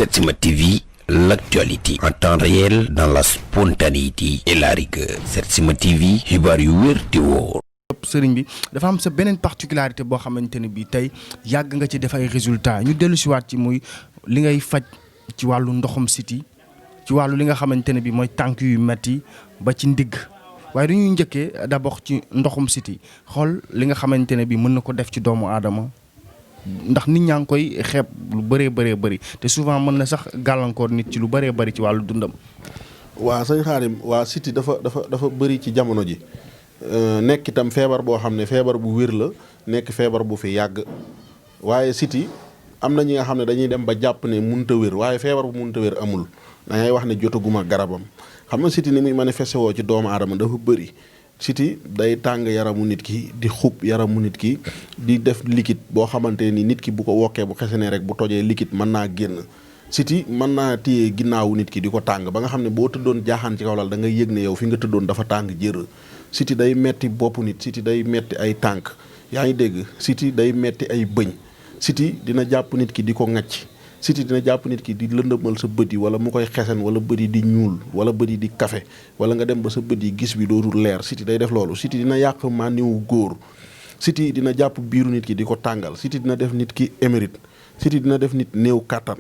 Setsima TV, l'actualité en temps réel dans la spontanéité et la rigueur. Setsima TV, xibaar yu wér te wóor. sëriñ bi dafa am sa beneen particularité boo xamante ne bii tey yàgg nga ci def ay résultats ñu dellu si waat ci muy li ngay faj ci wàllu ndoxum siti ci wàllu li nga xamante ne bii mooy tànk yu metti ba ci ndigg waaye dañuy njëkkee d'abord ci ndoxum siti xool li nga xamante ne bii mën na ko def ci doomu aadama ndax nit ñaa ngi koy xeeb lu bëree bëri te souvent mën na sax gàllankoor nit ci lu bëree bëri ci wàllu dundam. waa sëñ Xaadim waa siti dafa bëri ci jamono ji. nekk itam feebar boo xam ne feebar bu wér la nekk feebar bu fi yàgg waaye siti am na ñi nga xam ne dañuy dem ba jàpp ne munta wér waaye feebar bu munta wér amul dangay wax ne jotaguma garabam xam nga siti ni muy manifesté woo ci doomu aadama dafa bëri siti day tàng yaramu nit ki di xub yaramu nit ki di def liquide boo xamante ni nit ki bu ko wokkee bu xesenee rek bu tojee liquide mën naa génn siti mën naa téye ginnaawu nit ki di ko tàng ba nga xam ne boo tëddoon jaaxaan ci kaw lal da ngay yëg ne yow fi nga tëddoon dafa tàng jër siti day metti bopp nit siti day metti ay tànk yaa ngi dégg siti day metti ay bëñ siti dina jàpp nit ki di ko ŋacc siti dina jàpp nit ki di lëndëmal sa bët yi wala mu koy xesen wala bët yi di ñuul wala bët yi di kafe wala nga dem ba sa bët yi gis bi dootul leer siti day def loolu siti dina yàq mànniwu góor siti dina jàpp biiru nit ki di ko tàngal siti dina def nit ki émérite siti dina def nit néew kàttan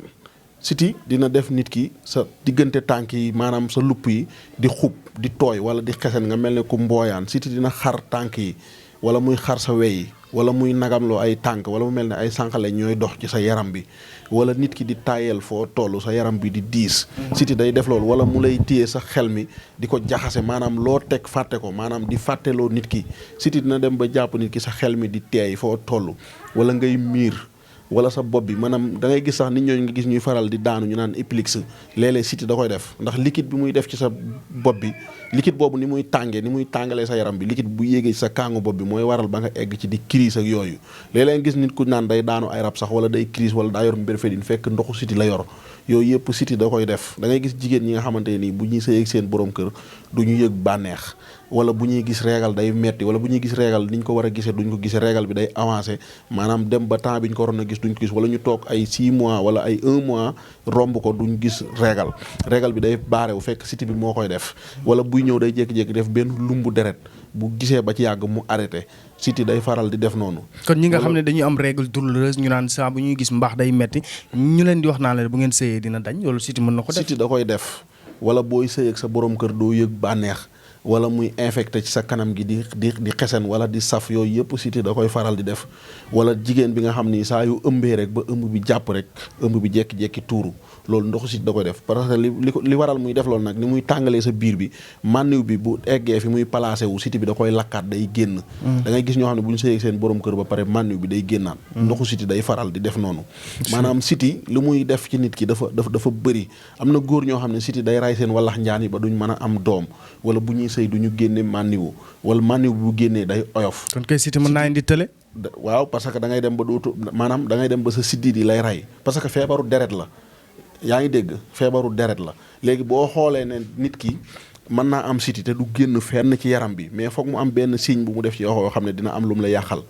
siti dina def nit ki sa diggante tànk yi maanaam sa lupp yi di xub di tooy wala di xesen nga mel ne ku mbooyaan siti dina xar tànk yi wala muy xar sa wey yi wala muy nagamloo ay tànk wala mu mel ne ay sànqale ñooy dox ci sa yaram bi wala nit ki di tayel foo toll sa yaram bi di diis siti day def loolu wala mu lay téye sa xel mi di ko jaxase maanaam loo teg fàtte ko maanaam di fàtteloo nit ki siti dina dem ba jàpp nit ki sa xel mi di teey foo toll wala ngay miir wala sa bopp bi maanaam da ngay gis sax nit ñooñu nga gis ñuy faral di daanu ñu naan épilexe léeg-léeg siti da koy def ndax liquide bi muy def ci sa bopp bi liquide boobu ni muy tàngee ni muy tàngalee sa yaram bi liquide bu yéegee ci sa kàngu bopp bi mooy waral ba nga egg ci di crise ak yooyu léeg-léeg gis nit ku naan day daanu ay rab sax wala day crise wala daa yor mbérfédine fekk ndoxu siti la yor yooyu yëpp siti da koy def da ngay gis jigéen ñi nga xamante nii bu ñuy sëy ak seen borom kër du ñu yëg bànneex wala bu ñuy gis régal day metti wala bu ñuy gis régal ni ñu ko war a gisee duñ ko gisee régal bi day avancé maanaam dem ba temps bi ñu ko waroon a gis duñ ko gis wala ñu toog ay 6 mois wala ay 1 mois romb ko duñ gis régal bi day baarewu fekk siti bi moo koy def wala buy ñëw day jékki-jékki def benn lumbu deret bu gisee ba ci yàgg mu arrêté siti day faral di def noonu. kon ñi nga xam ne dañuy am règle douloureuse ñu naan saa bu ñuy gis mbaax day metti ñu leen di wax naa la bu ngeen sëyee dina dañ loolu siti mën na ko def. siti da koy def wala booy sëy ak sa borom kër doo yëg bànneex wala muy infecté ci sa kanam gi di xesen wala di saf yooyu yëpp siti da koy faral di def wala jigéen bi nga xam ni saa yu ëmbee rek ba ëmb bi jàpp rek ëmb bi jekki-jekki tuuru loolu ndoxu siti da koy def parce que li waral muy def loolu nag ni muy tàngalee sa biir bi mànniw bi bu eggee fi muy placé wu siti bi da koy lakkaat day génn da ngay gis ñoo xam ne bu ñu sëyee seen borom kër ba pare mànniw bi day génnaat ndoxu siti day faral di def noonu maanaam siti lu muy def ci nit ki dafa bëri am na góor ñoo xam ne siti day ray seen wallax njaan yi ba duñ mën a am doom wala bu ñuy sëy duñu génne mànniwu wala mànniw bu génnee day oyof kon kay siti mën naa indi tële waaw parce que da ngay dem ba dootu maanaam da ngay dem ba sa siddiit yi lay ray parce que feebaru deret la yaa ngi dégg feebaru deret la léegi boo xoolee ne nit ki mën naa am siti te du génn fenn ci yaram bi mais foog mu am benn signe bu mu def ci yoo xam ne dina am lu mu la yàqal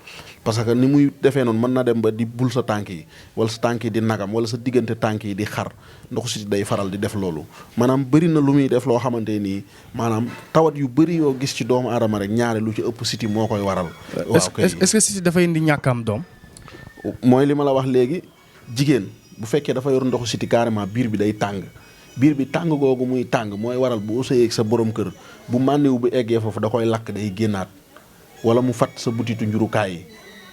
parce que ni muy defee noonu mën na dem ba di bul sa tànk yi wala sa tànk yi di nagam wala sa diggante tànk yi di xar ndoxu siti day faral di def loolu maanaam bëri na lu muy def loo xamante nii maanaam tawat yu bëri yoo gis ci doomu aadama rek ñaare lu ci ëpp siti moo koy waral. waaw kay est-ce que siti dafay indi ñàkk am doom. mooy li ma la wax léegi jigéen bu fekkee dafa yor ndoxu siti carrément biir bi day tàng. biir bi tàng googu muy tàng mooy waral boo sëyee ak sa borom kër bu mànniw bu eggee foofu da koy lakk day génnaat wala mu fat sa butitu njurukaay yi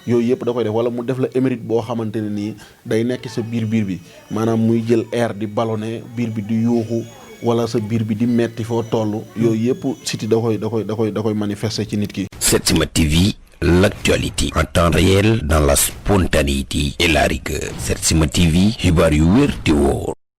yooyu yëpp da koy def wala mu def la émérite boo xamante ne nii day nekk sa biir bi maanaam muy jël air di ballonné biir bi di yuuxu wala sa biir bi di metti foo toll yooyu yëpp siti da koy manifester ci nit ki. Setsima TV, l'actualité en temps réel dans la spontanéité et la rigueur. Setsima TV, xibaar yu wér te wóor.